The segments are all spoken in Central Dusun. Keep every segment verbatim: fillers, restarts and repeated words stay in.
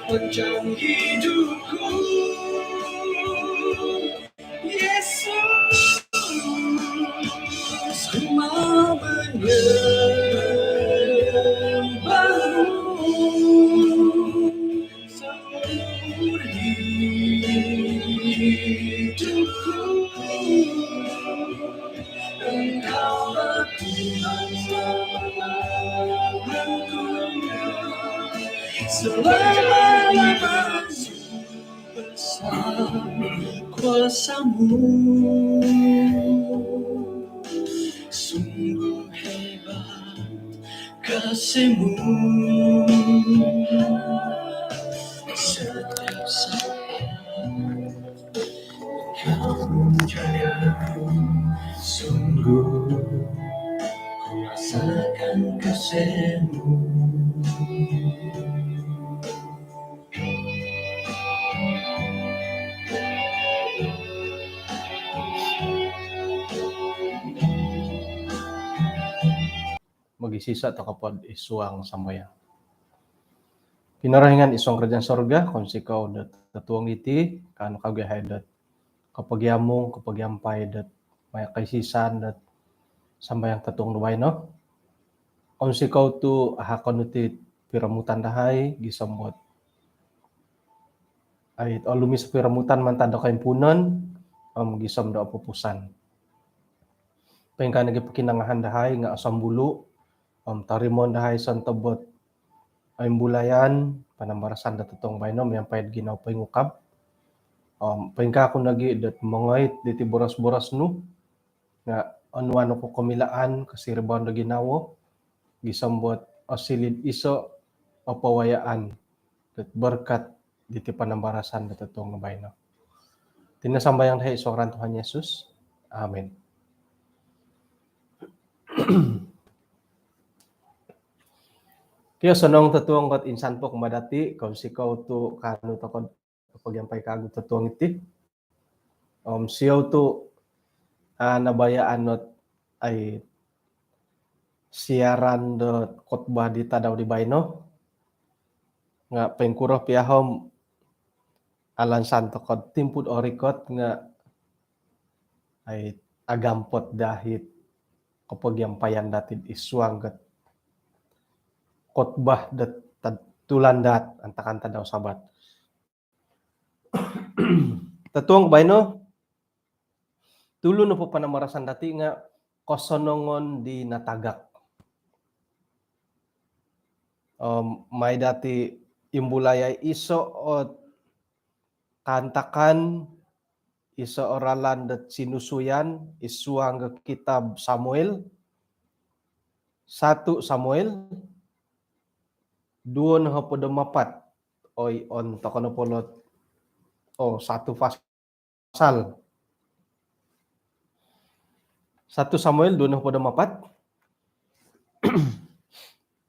Sepanjang hidupku, Yesus, ku mau menyembahmu. Seumur hidupku, Engkaulah Tuhan selama-lamanya. Selama-lamanya besar kuasamu. Sungguh hebat kasihmu. Setiap saat Kau menjagaku, sungguh ku rasakan kasihmu. Mogiiso' toko pod id suang sambayang. Kinorohingan id suang kerajaan sorga, kounsikou dot totuong iti, kaanu kagu yahai dot kopogiamung, kopogiampai dot maya koisisan dot sambayang totuong do baino. Kounsikou tu' ahakon nu iti piromutan dahai, gisom dot ai olumis piromutan mantad do koimpuunon, om gisom do opupusan. Poingkaa nogi pokinongohon dahai nga' osombulu', om torimoon dahai sontob ot oimbulayan, panambarasan do totuong baino miampai do ginawo poingukab. Om poingkaa ku nogi dot mongoit diti boros-boros nu, nga' onuan oku komilaan, kosiribaan do ginawo, gisom dot osiliu iso' o pawayaan dot berkat diti panambarasan do totuong baino. Iti no sambayang dahai id suang ngaran Tuhan Yesus. Amin. Kio, osonong totuong dot insan po kumaa dati, kounsikou tu' kaanu toko kopogiampai kagu totuong iti. Om siou tu' a' nabayaan ot ai siaran dot khotbah di tadau di baino. Nga' poingkuro pia om alansan toko timpu dot orikot nga' ai agampot dahai kopogiampaian dati id suang dot khotbah dot tad-, tulandaat antakan tadau Sabat. Totuong baino, tulu nopo panambarasan dati nga' kosonongon di natagak. Om mai dati imbulayai iso' o kaantakan, iso' o ralan dot sinusuyan id suang do kitab Samuel, satu Samuel, duo nohopod om apat. Oi, on toko nopo lot. Oh, satu pasal. Satu Samuel duo nohopod om apat.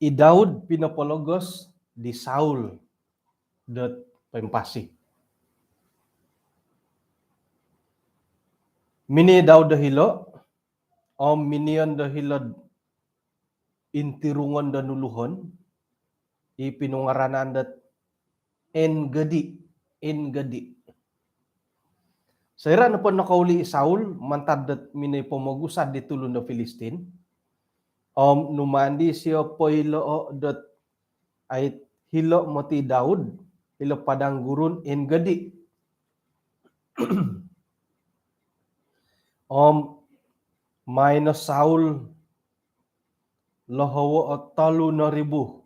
I Daud pinopologos di Saul dot poimpasi. Mini Daud do hilo', om minion do hilo'd intirungon do nuluhon, i pinungaranan dot En-Gedi, En-Gedi. Soira' nopo nokouli' i Saul mantad dot minoi pomogusad di tulun do Pilistin, om numaan di sio poiloo' dot ai hilo' moti Daud hilo' padang gurun En-Gedi. Om mai no Saul lohowo' o tolu noribu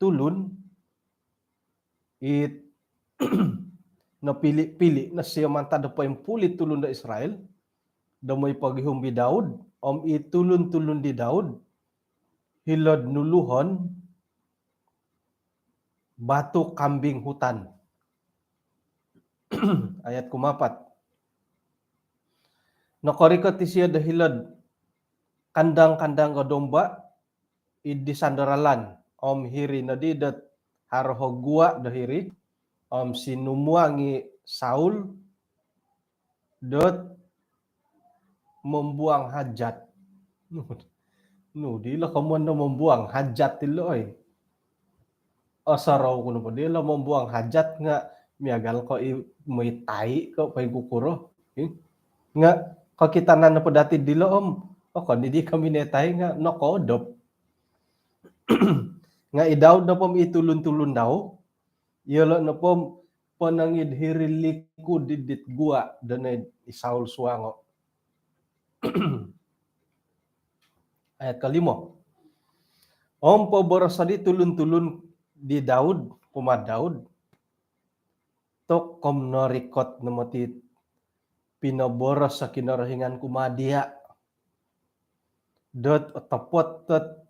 tulun, it nopili'-pili' no sio mantad do poimpuli' tulun do Israel do moi pogihum di Daud, om i tulun-tulun di Daud hilo'd nuluhon batu kambing hutan. Ayat kumaapat. Nokorikot isio do hilo'd kandang-kandang do domba id disan do ralan, om hiri nodi dot haro o gua' do hiri, om sinumuang i Saul dot membuang hajat. Nu, nu dilo komoyon do membuang hajat dilo, oi. Osorou ku nopo dilo mombuang hajat nga miagal ko i moi tai ko poingkukuro. Nga kokitanan nopo dati dilo om, okon i di kombinai tai nga nokoodop. Nga i Daud nopo om i tulun-tulun dau, iyolo nopo om ponong id hiri likud id dit gua do nai i Saul suango. Ayat kolimo. Om poboros di tulun-tulun di Daud kumaa Daud, tokou norikot no moti pinoboros o Kinorohingan kumaa dia dot otopot dot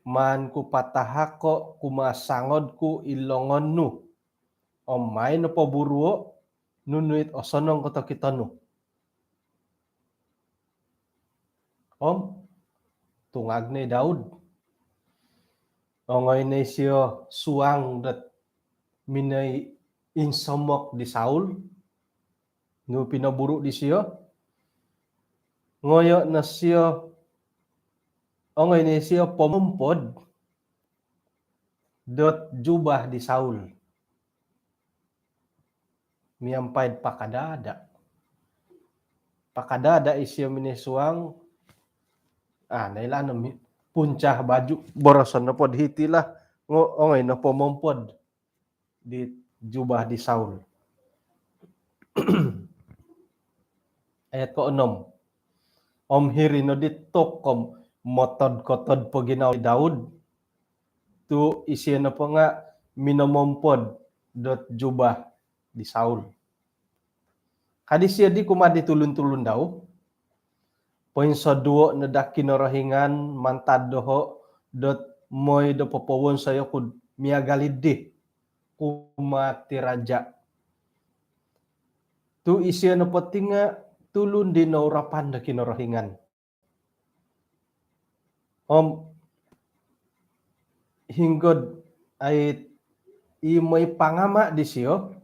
maan ku patahako kumaa sangod ku i longon nu, om mai no poburuo nunu it osonong ko tokito nu. Om tungag no i Daud. Ongoi no isio suang dot minoi insomok di Saul nu pinoburu disio. Ngoyo no sio, ongoi no isio pomompod dot jubah di Saul. Miampai pakadada. Pakadada isio minoi suang. Ah, nailaan no mi-, puncah baju, boroson nopo di hiti lah. Ngo-, ongoi no pomompod di jubah di Saul. Ayat koonom. Om hiri no di tokou motod-kotod po ginawo di Daud, tu isio nopo nga minomompod dot jubah di Saul. Ka disio di kumaa di tulun-tulun dau, poinsoduo no daa Kinorohingan mantad doho dot moi do popowonsoi oku miagal dii kumaa ti raja. Tu isio nopo ti nga tulun di nourapan do Kinorohingan. Om hinggo dot i moi pangama disio,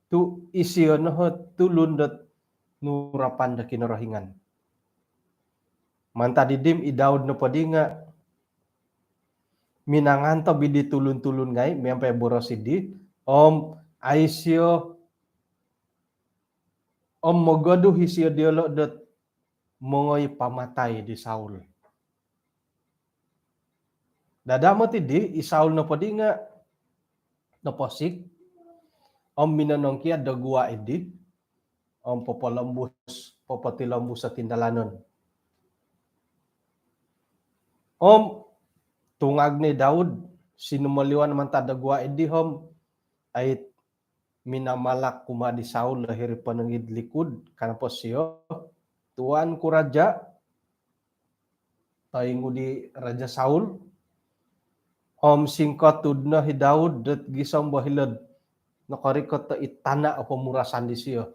tu isio no tulun dot nourapan do Kinorohingan. Mantad dii om i Daud nopo di nga minangantob i di tulun-tulun ngai miampai boros dii, om ai sio, om mogoduh isio diolo dot mongoi pamatai di Saul. Dadi moti dii, i Saul nopo di nga noposik om minonongkiad do gua dii, om popolombus, popotilombus o tindalanon. Om tungag no i Daud sinumoliwan mantad do gua dii om ai minamalak kumaa di Saul do hiri ponong id likud, ka nopo sio, "Tuanku raja," toingu di Raja Saul. Om singkotud no i Daud dot gisom do hilo'd nokorikot id tana o pomurasan disio.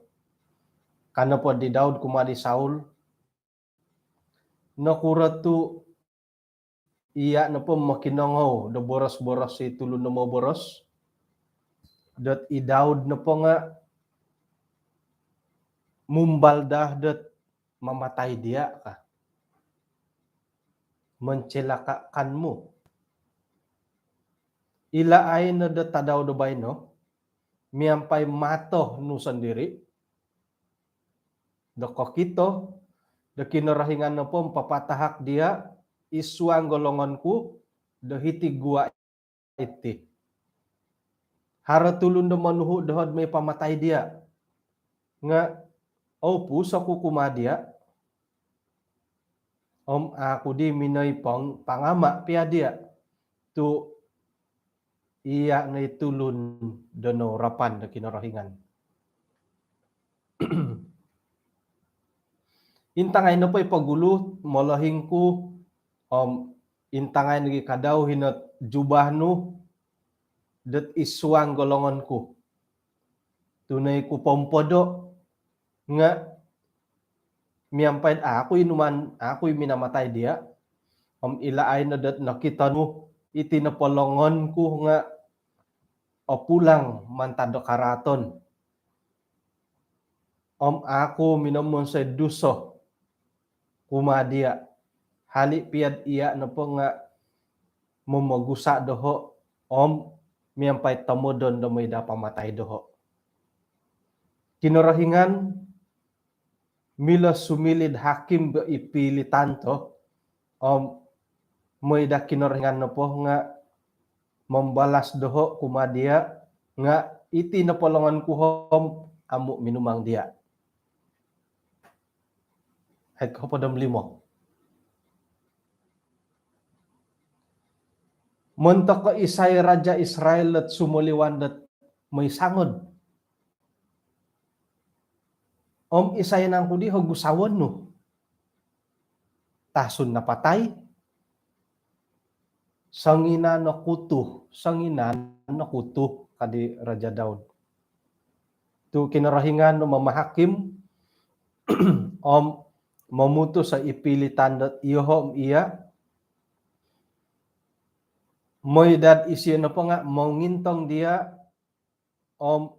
Ka nopo di Daud kumaa di Saul, "Nokuro tu iya nopo mokinongou do boros-boros i tulun do moboros dot i Daud nopo nga mumbal daa dot mamatai dia?" ka. "Mencelakakanmu. Ilaai no do tadau do baino, miampai mato nu sondiri do kokito do Kinorohingan nopo om papatahak dia id suang do longon ku do hiti gua iti. Haro tulun do monuhu doho do moi pamatai dia. Nga oupus oku kumaa dia, om a ku di minoi pang-, pangama pia dia, tu iya no i tulun do nourapan do Kinorohingan." Intangai nopo i pogulu molohing ku, om intangai nogi kadau hino jubah nu dot id suang do longon ku. Tu noi ku pompodo nga miampai a ku inuman, a ku i minamatai dia. Om ilaai no dot nokito nu iti nopo longon ku nga opulang mantad do karaaton. Om a ku minomonsoi duso kumaa dia. Hali pia do iya nopo nga momogusa doho om miampai tomodon do moi daa pamatai doho'. Kinorohingan milo sumiliu'd hakim do i pilit tanto, om moi daa Kinorohingan nopo nga' mambalas doho' kumaa diya', nga' iti nopo longon ku om amu' minumang diya'. Ayat kohopod om limo. Montok ko' isai raja' Israil dot sumoliwan dot moi sangod? Om isai nangku di o gusawon nu? Tasun napatai? Songinan no kutu, songinan no kutu, ka di Raja' Daud. Tu' Kinorohingan no mamahakim om momutus o i pilit tanto dot iyoho' om iya', moi daa'd isio nopo nga' mongintong diya' om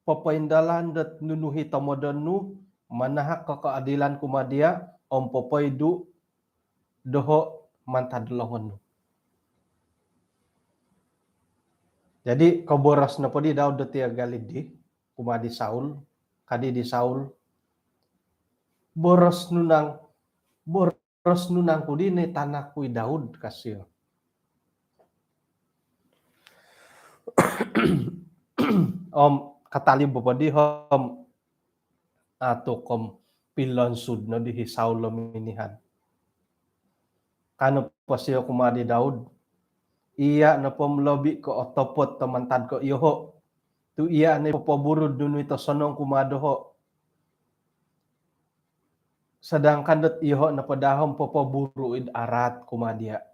popoindalan dot nunu i tomodon nu, manahak ko' kaadilan kumaa diya' om popoidu' doho' mantad longon nu. Jadi koboros nopo di Daud dot iya' gali di kumaa di Saul, ka di Saul, boros nu nang, boros nu nangku di no i tanak ku i Daud, ka sio. Om katalib po di om atuk om pilonsud no di i Saul om minihan. Ka nopo sio kumaa di Daud, iya' nopo om lobi ko' otopot do mantad ko' iyoho'. Tu' iya' no i popoburu'd nunu i tosonong kumaa doho'. Sedangkan dot iyoho' nopo daa om popoburu' id araat kumaa diya'.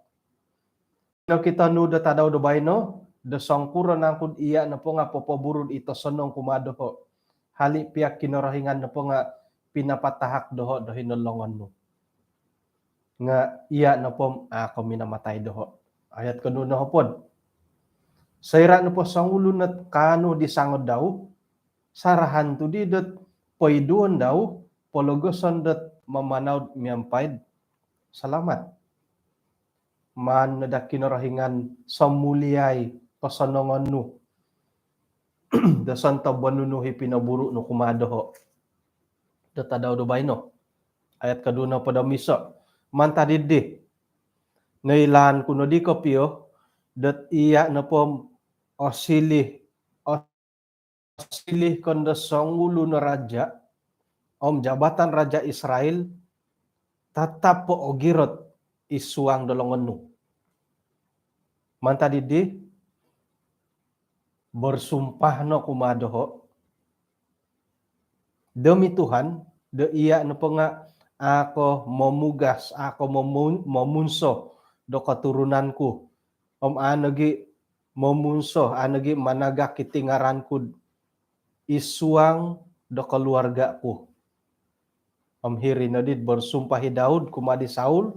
Nokito nu do tadau do baino, do songkuro nangku'd iya' nopo nga' popoburu'd i tosonong kumaa doho'. Hali' piya Kinorohingan nopo nga' pinapatahak doho' do hino longon nu. Nga' iya' nopo om a' ko minamatai doho'. Ayat koduo nohopod. Soira' nopo songulun ot kaanu di sangod dau, sarahan tu' di dot poiduon dau, pologoson dot mamanau'd miampai'd salamat. Maan no daa Kinorohingan somuliai kosonongon nu do sontob o nunu i pinoburu' nu kumaa doho' do tadau do baino. Ayat koduo nohopod om iso'. Mantad iddi, noilaan ku no di kopio dot iya' nopo om osiliu, osiliu ko no do songulun o raja' om jabatan raja' Israil, tatap po ogirot i suang do longon nu. Mantad iddi, borsumpah no kumaa doho' demi Tuhan, do iya' nopo nga' a' ko momugas, a' ko momun-, momunso do koturunan ku, om a' nogi' momunso, a' nogi' managak iti ngaran ku'd i suang do koluarga' ku. Om hiri noddi'd borsumpah i Daud kumaa di Saul,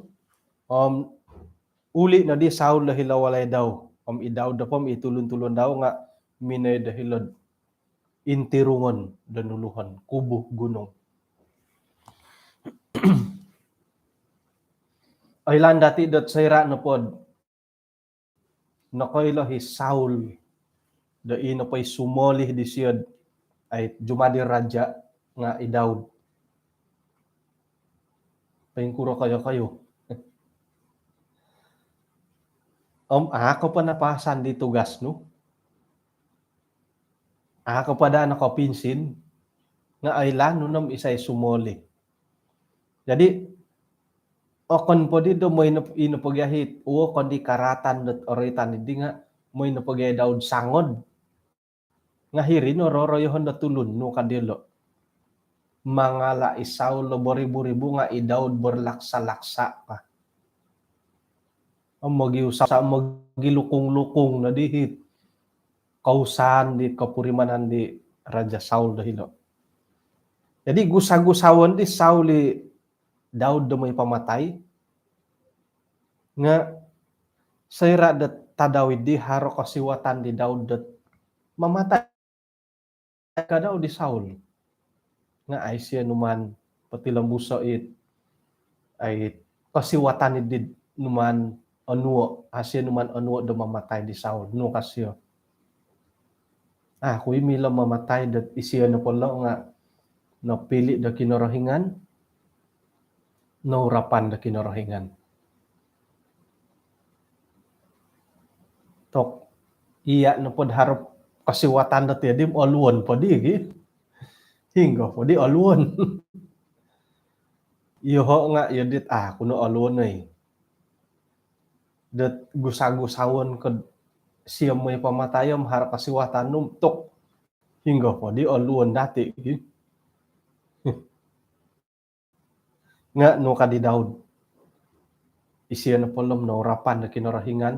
om uli' noddi Saul do hilo walai dau, om i Daud nopo om i tulun-tulun dau nga' minoi do hilo'd intirungon do nuluhon, kubu gunung. Oilaan dati' dot soira' nopod nokoilo i Saul do i nopo i sumolih disio'd ai jumadi raja' nga' i Daud, poingkuro koyo-koyo? Om a' ko po napasan di tugas nu, a' ko po daa nokopinsin, nga' oilaan nu no om isai sumolih. Jadi okon po di do moi nop-, ino pogi ahit, uo kon di karatan dot oroitan iddi nga' moi nopo gi ai Daud sangod, nga' hiri no roroyohon do tulun nu, ka diyolo'. Mangala' i Saul do beribu-ribu nga' i Daud berlaksa-laksa, ka. Om mogiusa-, mogilukung-lukung noddi it kousaan di kopurimanan di Raja Saul do hilo. Jadi gusa-gusaon di Saul i Daud do moi pamatai, nga' soira' dot tadau iddi haro kosiwatan di Daud dot mamatai ka Daud i Saul. Nga' a' isio numaan potilombuso' it, ai, kosiwatan iddi numaan onuo', a' isio numaan onuo' do mamatai di Saul. Nu ka sio, Aku i milo mamatai dot isio nopo lo nga nopili do Kinorohingan, nourapan do Kinorohingan. Tok, iya nopo do haro kosiwatan dot iya di oluon po di gi. Hinggo po di oluon. Iyoho nga iyo dit aku no oluon oi. Dot gusa-gusaon ko sio moi pamatai om haro kosiwatan nu tok. Hinggo po di oluon dati gi. Nga nu ka di Daud. Isio nopo lo om nourapan do Kinorohingan,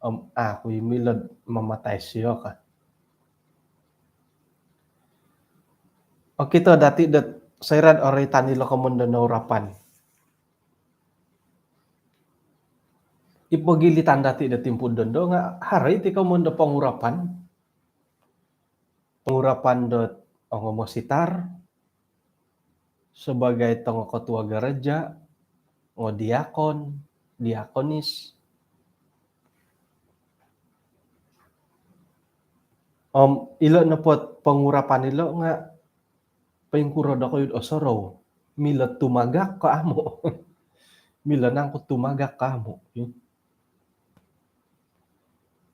om aku i milo do mamatai sio ka. Okito dati dot soira do oroitan ilo komoyon do nourapan. I pogilitan dati do timpu dondo nga haro iti komoyon do pongurapan. Pongurapan dot ongo mositar, sebagai tongo ketua gereja, ongo diakon, diakonis. Om ilo nopo pongurapan ilo nga poingkuro dokoyu do osorou, milo tumagak ko amu? Milo nangku tumagak ko amu?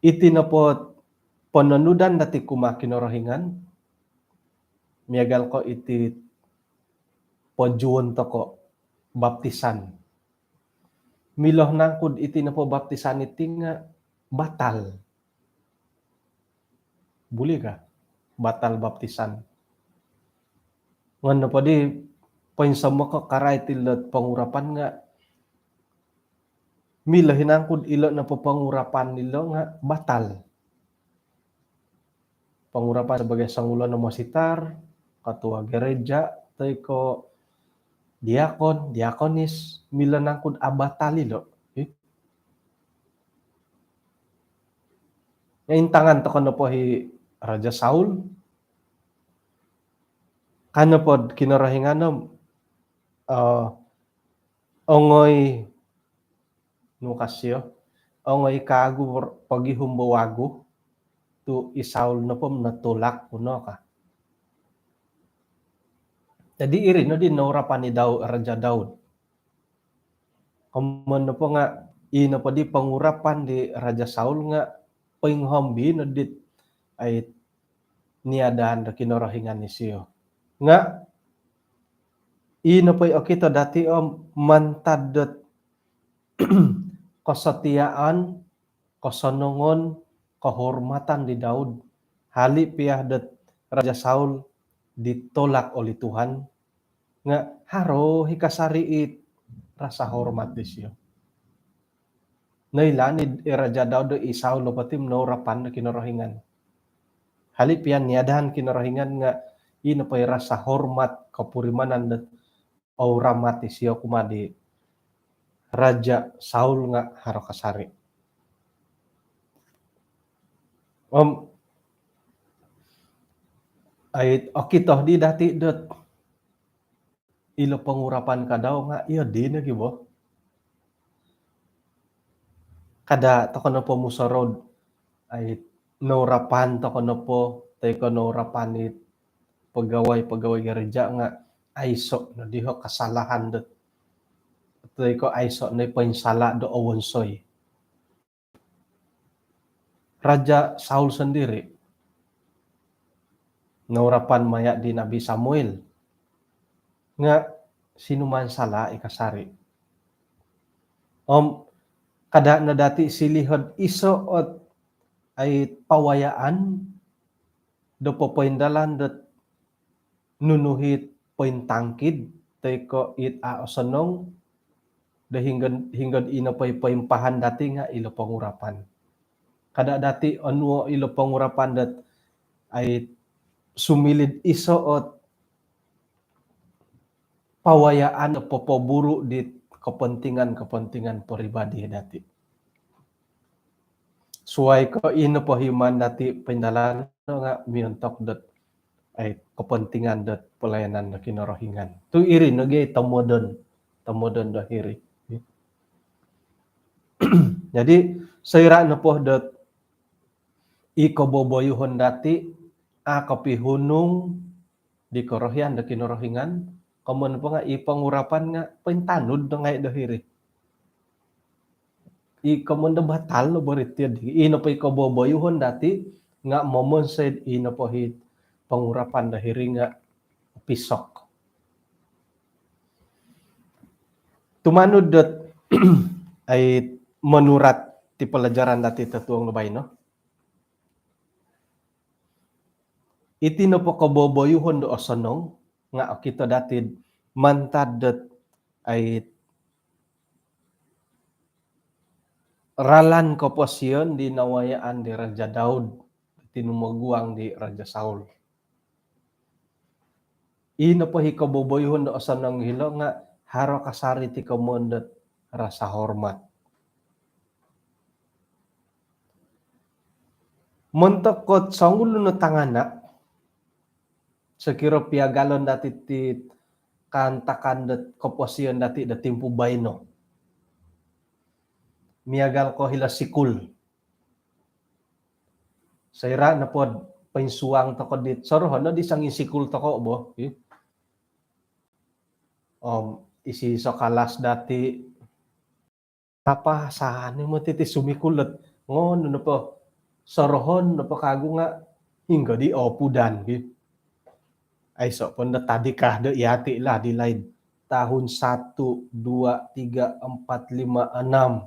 Iti nopo pononudan dati kumaa Kinorohingan, miagal ko iti pojuon toko baptisan. Milo nangku iti nopo baptisan iti nga batal? Buli ka batal baptisan? Nga nopo di poinsomok ko karai ti ilo pongurapan nga milo i nangku ilo nopo pongurapan ilo nga batal? Pongurapan sebagai songulun o mositar, ketua gereja, toi ko diakon, diakonis, milo nangku abatal ilo? Nga intangan toko nopo i Raja Saul, ka nopo do Kinorohingan om, eh, ongoi nu ka sio, ongoi kagu pogihum bo wagu, tu i Saul nopo om notulak ku no ka. Jadi iri no di nourapan i Daud, Raja Daud. Komoyon nopo nga i nopo di pongurapan di Raja Saul nga poinghombi no dit ai niadahan do Kinorohingan isio. Nga i nopo i okito dati om mantad dot kesetiaan, kosonongon, kehormatan di Daud, hali pia dot Raja Saul ditolak oleh Tuhan, nga haro i kasari it rasa hormat disio. Noilaan i Raja Daud do i Saul nopo ti om nourapan do Kinorohingan. Hali pia niadahan Kinorohingan nga i nopo i rasa hormat, kopurimanan dot ouramat isio kumaa di Raja Saul nga haro kasari. Om ai okito di dati dot ilo pongurapan ka dau nga iyo di nogi bo. Kada toko nopo musorou, ai nourapan toko nopo, toi ko nourapan it pegawai-pegawai gereja nga aiso no diho kesalahan dot, toi ko aiso no poinsala do owonsoi. Raja Saul sendiri nourapan maya di Nabi Samuel nga sinumansala i kasari. Om kada no dati silihon iso ot ai pawayaan do popoindalan dot nunu it pointangkid toi ko it a osonong do hinggo, hinggo i nopo i poimpahan dati nga ilo pongurapan. Kada dati onuo ilo pongurapan dot ai sumiliu iso ot pawayaan do popoburu di kepentingan-kepentingan peribadi dati. Suai ko i nopo i maan dati poindalan nga miontok dot ai kepentingan dot pelayanan do Kinorohingan. Tu iri nogi tomodon, tomodon do hiri. Jadi soira nopo dot I koboboyuhon dati' a' kopihunung di korohian do Kinorohingan, komoyon po nga' i pongurapan nga' pointanud do ngai' do hiri. I komoyon do batal no bo ri tiyo di. I nopo i koboboyuhon dati' nga' momonsoi'd i nopo i pongurapan do hiri nga' pisok. Tumanud dot ai monurat ti palajaran dati' totuong do baino. Iti nopo koboboyuhon do osonong nga' okito dati'd mantad dot ai ralan koposion di nawayaan di Raja Daud, tinumoguang di Raja Saul. I nopo i koboboyuhon do osonong hilo nga' haro kasari ti komoyon dot rasa hormat. Montok kot songulun o tangaanak, sokiro piagalon dati' ti kaantakan dot koposion dati' do timpu baino. Miagal ko hilo sikul. Soira' nopod poinsuang toko' dit sorohon no di sangin sikul toko' bo, ih. Om isi so kalas dati' apa sani mo titi sumikul dot ngonu nopo sorohon nopo kagu nga' hinggo di opudan gi. Aiso' pon do tadika do iyati' lah di laid tahun satu, dua, tiga, empat, lima, enam.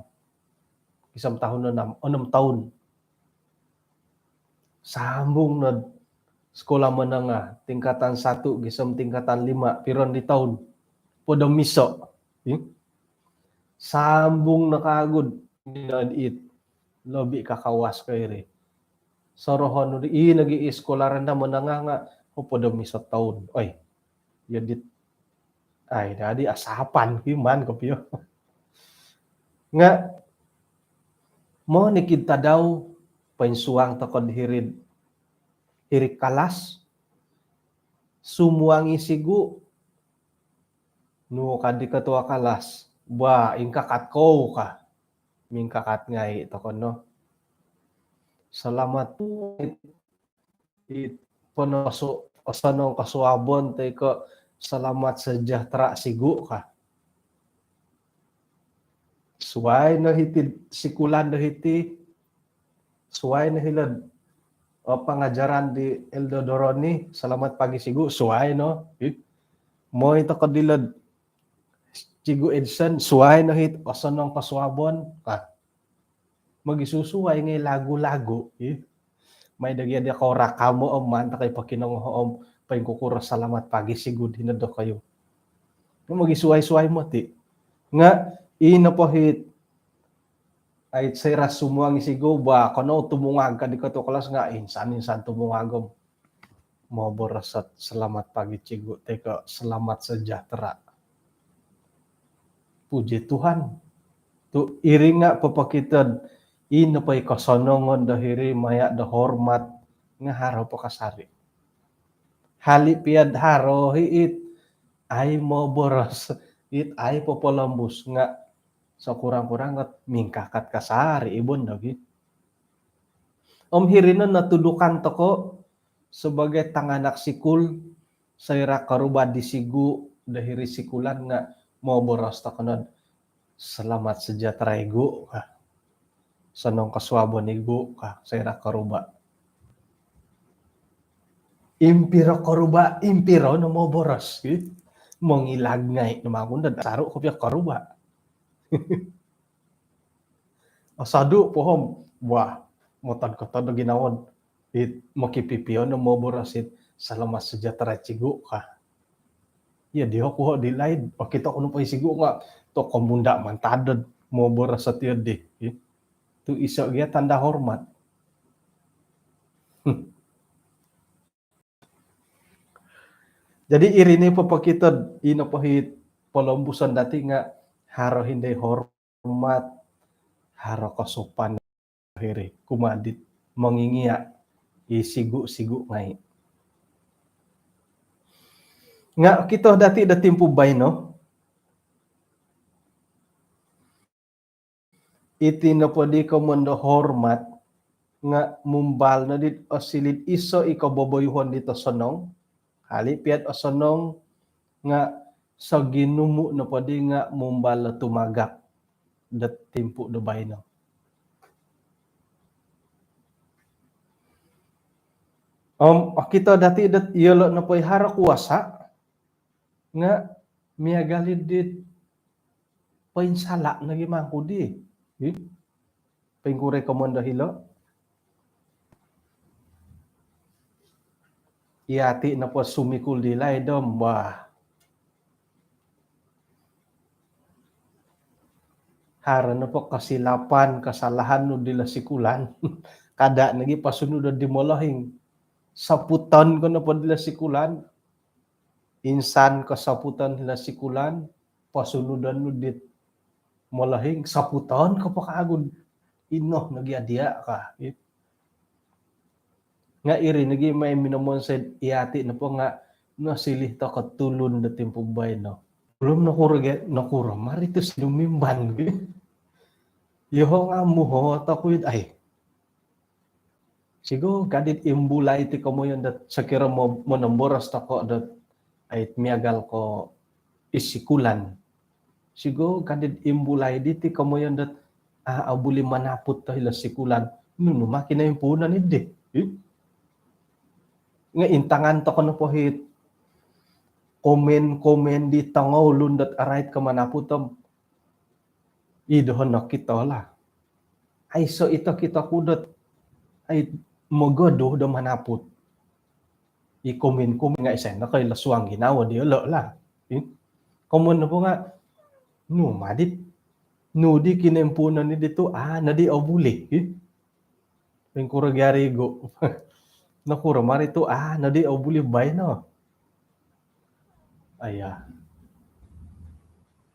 Gisom tahun enam, enam tahun. Sambung nod sekolah menengah tingkatan satu gisom tingkatan lima, piron di tahun. Podo miso'. Hmm? Sambung no kagud nod it. Lobi kakawas ko iri. Sorohon di i nogi i sekolah rendah menengah nga' podo miso' tahun. Oi. Iyo dit. Ai, dadi asapan ki man kopio. Nga' monikid tadau poinsuang toko'd hiri'd, hiri'd kalas, sumuang i sigu', nu kadi ketua kalas, ba, ingkakat kou ka. Mingkakat ngai' toko' no. Selamat i pono su-, osonong kosuabon toi ko' selamat sejahtera sigu' ka. Suai no hiti sikulan do hiti. Suai no hilo'd, eh, pengajaran di Elder Doroni, selamat pagi sigu', suai no. Ih. Moi toko' dilo'd Cigu Edson, suai no hit osonong kosuabon. Ah. Mogisusuai ngai' lagu-lagu, ih. Mai do gia dia kau rakamo om maan toko' i pokinongoho' om poingkukuro selamat pagi sigu' dino dokoyu. Mogisuai-suai moti'. Nga' i nopo hit ai soira' sumuang i sigu', ba, kono tumungag ka di ketua kalas nga' insan-insan tumungag om moboros ot selamat pagi cigu toi ko' selamat sejahtera. Puji Tuhan. Tu' iri nga' popokito'd i nopo i kosonongon do hiri maya' do hormat nga' haro po kasari'. Hali' pia'd haro hi it ai moboros, it ai popolombus nga' sokurang-kurang ot mingkakat kasari' i bo nogi. Om hiri no notudukan toko' sebagai tangaanak sikul, soira' koruba' di sigu' do hiri sikulan nga' moboros toko' nod, "Selamat sejahtera igu'," ka. "Sonong kosuabon igu'," ka, soira' koruba'. Impiro koruba', impiro no moboros, ki. Mongilag ngai' no mangkun dod saru' kopio koruba'. Osodu' po om, wah, motod-kotod do ginawo'd it mokipipio no moboros it, "Selamat sejahtera cigu'," ka. Iyo, diho' kuho' di laid, okito' ku nopo i sigu' nga' toko' munda' mantad dod moboros ot iyo di. Tu' iso' gia tanda hormat. Jadi iri ni popokito'd i nopo hi polombuson dati' nga' haro hindoi hormat, haro kosopan hiri kumaa dit mongingia' i sigu-sigu ngai'. Nga' okito dati' do timpu baino, iti nopo di komoyon do hormat, nga mumbal no dit osilid iso i koboboyuhon dit osonong, hali piat osonong nga soginumu nopo di nga mumbal no tumagak dot timpu do baino. Om okito dati dot iyolo nopo i haro kuasa nga miagal i dit poinsala nogi mangku di. Ih, poingkuro i komoyon do hilo? Iyati nopo sumikul di laid om, bah, haro nopo kosilapan, kasalahan nu dilo sikulan, kada nogi posunudon di molohing. Soputon ko nopo dilo sikulan, insan ko soputon hilo sikulan, posunudon nu dit molohing, soputon ko po kagu. Ino nogi adia ka. Nga iri nogi mai minomonsoi iyati nopo nga nosiliu toko tulun do timpu baino. Belum nokuro ge, nokuro mari tu sinumimban ge. Yoho nga muhot oku it, ai, sigog ka dit imbulai ti komoyon dot sokiro mo-, monomboros toko dot, ai, miagal ko i sikulan. Sigog ka dit imbulai diti komoyon dot, ah, obuli manaput to hilo sikulan. Nunu ma kinoimpuunan di? Ih? Nga intangan toko nopo it komen-komen di tongoulun dot arait ko manaput om, i doho nokito lah. Aiso ito kito ku dot, ai, mogoduh do manaput. I komen-komen nga isai nokoilo suang ginawo diolo lah. Ih? Komoyon nopo nga, nu ma dit, nu di kinoimpuunan di tu, ah, nodi obuli. Ih? Poingkuro gia ri gu. Nokuro mari tu, ah, nodi obuli baino. Aya.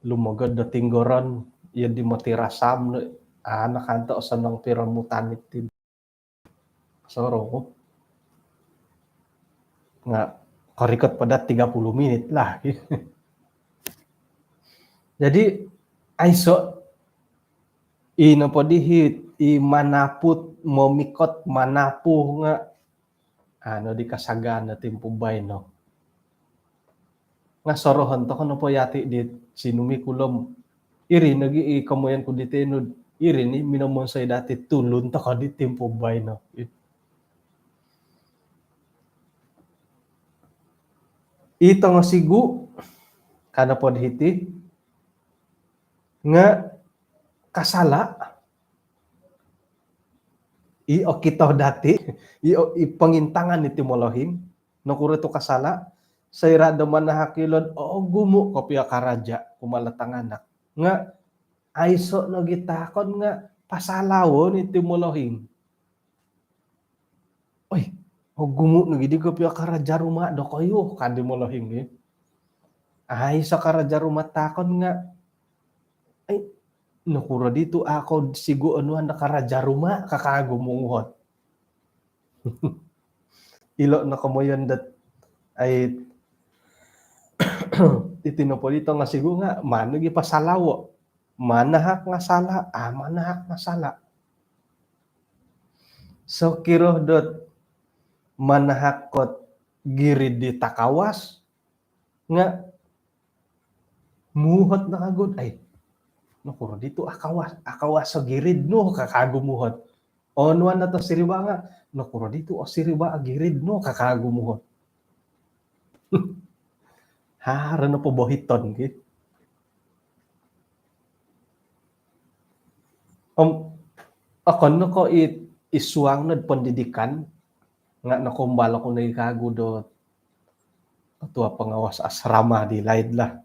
Lumogod do tinggoron, iyo di moti rasam no, ah, nakanto sonong piromutan iti. Soroho. Nga korikot po dot tiga puluh minit lah. Jadi, aiso i nopo di it, i manaput, momikot, manapuh nga, anu, di kasagaan do timpu baino. Nga sorohon toko nopo yati di sinumikul om, iri nogi i komoyon ku di tinu, iri ni minomonsoi dati tulun toko di timpu baino. I tongosigu, ka nopo di hiti, nga kasala, i okito dati, i o-, i pongintangan iti molohing, nokuro tu kasala, soira do manahak ilo dot ogumu kopio karaja kumaa tanganak. Nga aiso nogi taakon nga pasalawon iti molohing. Oi, ogumu nogi di kopio karaja rumah dokoyu, ka di molohing, eh. Aiso karaja rumah taakon nga, ai, nokuro di tu au ko sigu onuan do karaja rumah, ka kagu monguhot. Ilo no komoyon dot, ai, iti nopo di tongosigu nga, maan nogi pasalawo. Manahak nga sala, ah, manahak nga sala. Sokiro dot manahak ko girid di takawas, nga muhot no kagu, ai, nokuro di tu akawas, akawas o girid nu, ka kagu muhot. Onuan no tosiriba nga, nokuro di tu osiriba o girid nu, ka kagu muhot. Haro nopo bohiton ki. Om, okon no ko i, i suang no pendidikan, nga nokombal oku nogi kagu do ketua pengawas asrama di laid lah.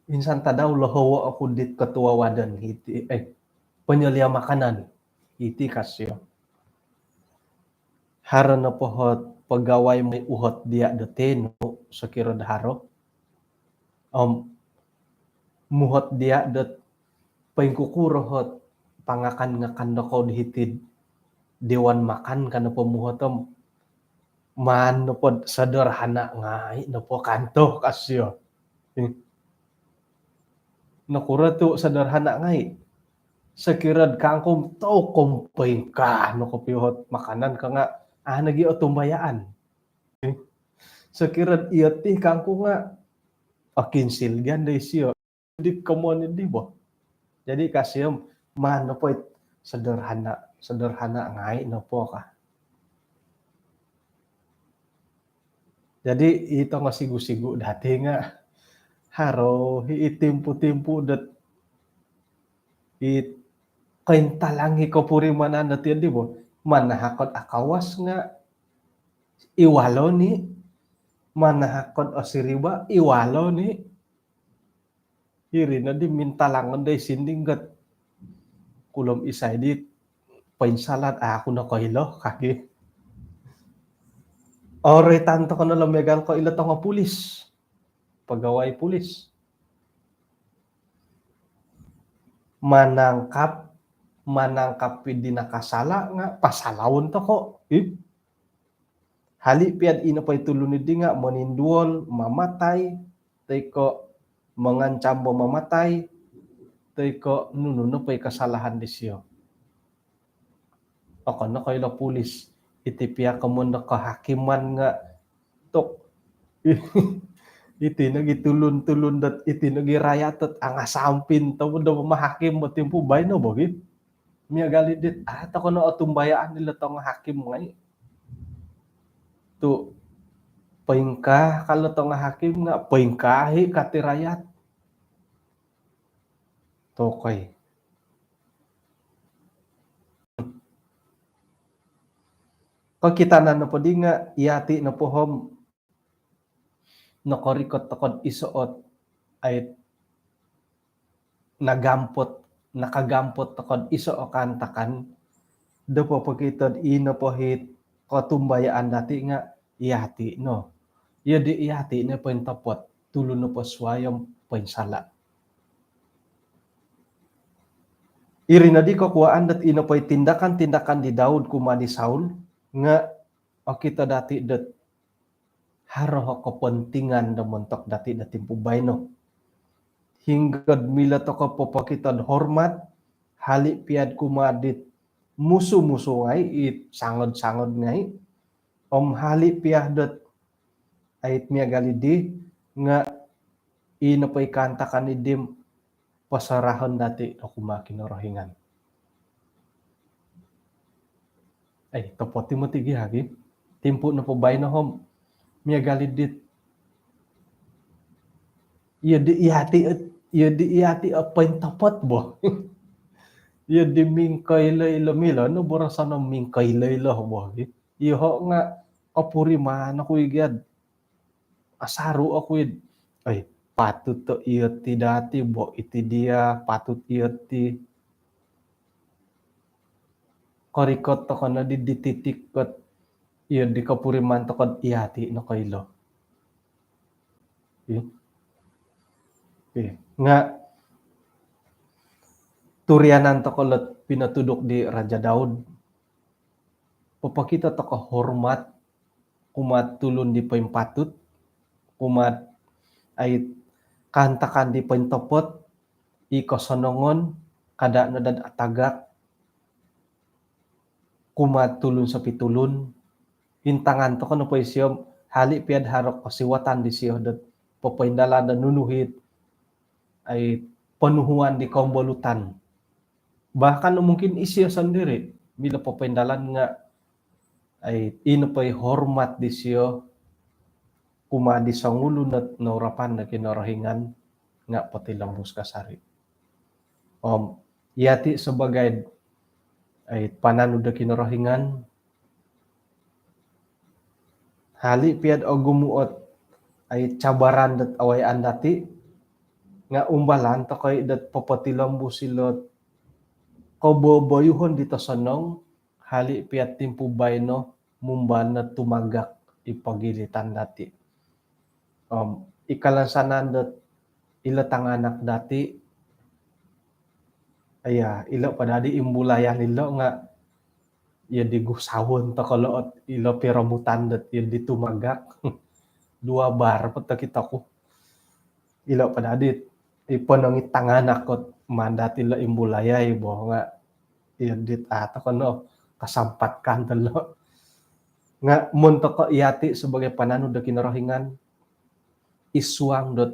Insan tadau lohowo oku dit ketua warden hiti, eh, penyelia makanan hiti, ka sio. Haro nopo ot pegawai moi uhot dia do tinu, sokiro do haro. Om muhot dia dot poingkukuro ot pangakan-ngakan dokoyu di hiti'd dewan makan, ka nopo muhot om, maan nopo sederhana ngai nopo kanto, ka sio. Hmm. Nokuro tu sederhana ngai? Sokirod kangku tokou poingkaa no kopio ot makanan ka nga' a' nogi otumbayaan. Sokirod iyo ti kangku nga' okinsil gia do isio di komon di bo. Jadi ka sio, maan nopo it sederhana, sederhana ngai' nopo ka. Jadi i tongo sigu-sigu dati nga' haro i timpu-timpu dot i kointalang i kopurimanan dot iyo di bo. Manahak ot akawas nga' iwalo ni, manahak ot osiriba iwalo ni. Iri no di mintalangon do i sinding ot kulom isai di poinsalat, a' oku nokoilo kagi. Oroitan toko no lo miagal ko ilo tongo pulis, pegawai pulis. Manangkap, manangkap i di nakasala nga' pasalaon toko. Ih. Hali' pia'd ino po i tulun iddi nga' moninduol, mamatai, toi ko' mangancam bo mamatai, toi ko' nunu nopo i kasalahan disio. Okon no ko' ilo pulis, iti pia komon do kehakiman nga' tok. Iti nogi tulun-tulun dot, iti nogi rayat dot angasampin toko do mamahakim bo timpu baino bo gi. Miagal i dit, a' toko no otumbayaan ilo tongo hakim ngai'. Tu' poingkaa ka lo tongo hakim nga' poingkaa i ka ti rayat. Tokoi. Kokitanan nopo di nga' iyati' nopo om nokorikot toko'd iso' ot ai nagampot, nakagampot toko'd iso' o kaantakan do popokito'd ii nopo it kotumbayaan dati' nga' iyati' no. Iyo di iyati' no pointopot, tulun nopo suwai om poinsala'. Iri noddi kokuwaan dot ii nopo i tindakan-tindakan di Daud kumaa di Saul nga' okito dati' dot haro o kopontingan do montok dati' do timpu baino. Hinggod milo toko' popokito'd hormat, hali' pia'd kumaa dit musu-musu ngai', it sangod-sangod ngai', om hali' pia dot ait miagal iddi nga' ii nopo i kaantakan iddi om posorohon dati' do kumaa Kinorohingan. Ai, topot i moti gi hagi. Timpu nopo baino om miagal iddit. Iyo di iyati', iyo di iyati' o pointopot bo. Iyo di mingkoilo-ilo, milo no boroson o mingkoilo-ilo bo gi. Iyoho' nga' opuriman oku i gia'd asaru' oku i'd, oi, patut to iyo ti dati' bo, iti diya' patut iyo ti. Korikot toko' noddi di titik dot iyo di kopuriman toko'd iyati' nokoilo. Ih. Ih. Nga' turianan toko' lot pinotuduk di Raja Daud. Popokito toko' hormat kumaa'd tulun di poimpatut, kumaa'd ai kaantakan di pointopot, i kosonongon, kada' no dot atagak, kumaa'd tulun sopitulun, intangan toko' nopo isio om hali' pia'd haro kosiwatan disio dot popoindalan do nunu it ai ponuhuan di kombolutan. Bahkan mungkin isio sondiri' milo popoindalan nga' ai ii nopo i hormat disio kumaa di songulun ot nourapan do Kinorohingan nga' potilombus kasari'. Om iyati' sabagai ai pananud do Kinorohingan, hali' pia'd ogumu' ot ai cabaran dot awayaan dati' nga' umbalan toko' i' dot popotilombus ilo't koboboyuhon di tosonong, hali' pia'd timpu baino mumbal no tumagak i pogilitan dati'. Om i kalansanan dot ilo tanganak dati', iya, ilo po dadi imbulayan ilo nga' iyo di gusawon toko' lo ot ilo piromutan dot iyo di tumagak. Dua bar po tokito ku. Ilo po dadi i ponong i tanganak ot maan dati lo imbulayai bo nga' iyo dit a' toko no kasampatkan tolo. Nga' mun toko iyati' sabagai pananud do Kinorohingan, id suang dot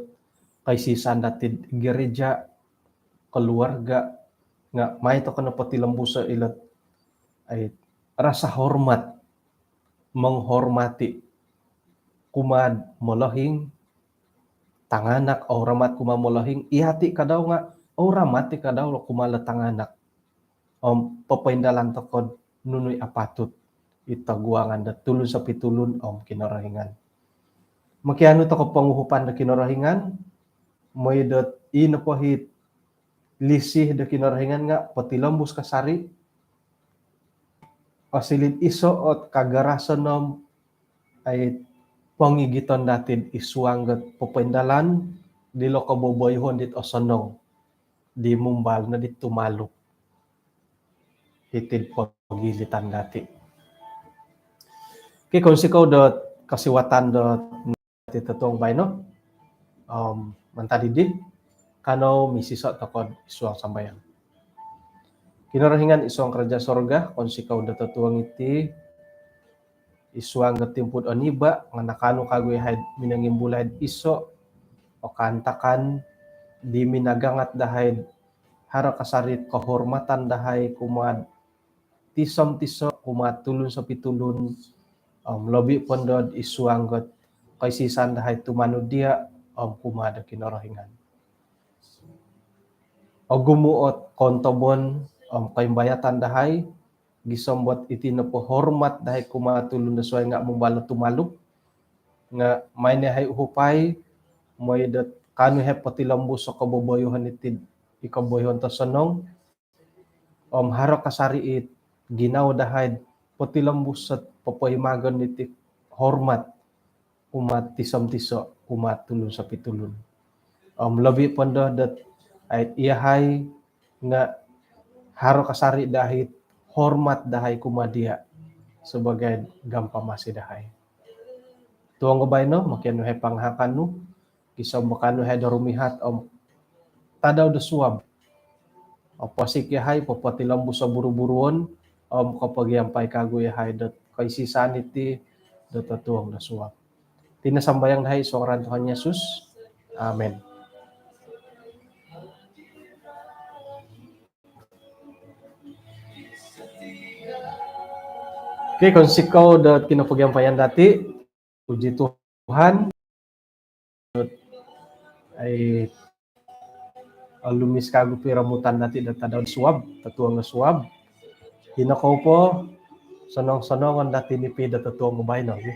kaisisan dati'd gereja, keluarga, nga' mai toko no potilombuso' ilot ai rasa hormat, menghormati kumaa'd molohing, tanganak, hormat kumaa molohing, iyati' kadau nga' hormat i' kadau kumaa lo tanganak. Om popoindalan toko'd nunu i apatut i toguangan do tulun sopitulun om Kinorohingan. Mokianu toko ponguhupan do Kinorohingan, moi dot i nopo hit lisi do Kinorohingan nga' potilombus kasari', osiliu'd iso' ot kagarasan om ai pongigiton dati'd id suang dot popoindalan dilo koboboyuhon dit osonong di mumbal no dit tumaluk hiti'd pogilitan dati'. Okey, kounsikou dot kosiwatan dot ti totuong baino. Om mantad dii, kanou misiso' toko'd id suang sambayang. Kinorohingan id suang kerajaan sorga, kounsikou do totuong iti, id suang do timpu'd oniba', nga' nakaanu kagu iyahai'd minongimbulai'd iso' o kaantakan di minagangat dahai'd haro kasari'd kohormatan dahai kumaa'd tiso-tiso', kumaa'd tulun sopitulun, om lobi' po ndo'd id suang dot koisisan dahai tumanud diya' om kumaa do Kinorohingan. Ogumu' ot koontobon om koimbayatan dahai, gisom dot iti nopo hormat dahai kumaa tulun do suwai nga' mumbal o tumaluk, nga' mai no iyahai uhupai, moi dot kaanu iyahai potilombus o koboboyuhon iti'd i koboyuhon tosonong, om haro kasari' it ginawo dahai'd potilombus ot popoimagon iti hormat kumaa'd tiso-tiso', kumaa'd tulun sopitulun. Om lobi' po ndo dot ai iyahai nga' haro kasari' dahai'd hormat dahai kumaa diya' sabagai gampamasi dahai. Tuong ko baino, mokianu iyahai pangahakan nu, gisom do kaanu iyahai do rumihat om tadau do suab, oposik iyahai, popotilombus o buru-buruon om kopogiampai kagu iyahai dot koisisan iti dot totuong do suab. Iti no sambayang dahai id suang ngaran Tuhan Yesus. Amin. Okey, kounsikou dot kinopogiampaian dati'. Puji Tuhan. Ai, olumis kagu piromutan dati' do tadau suab, totuong suab. Ino kou po, sonong-sonongon dati' nipi do totuong baino, gi.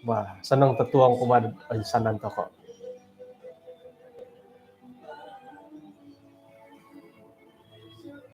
Wah, sonong totuong kumaa do insanan toko'.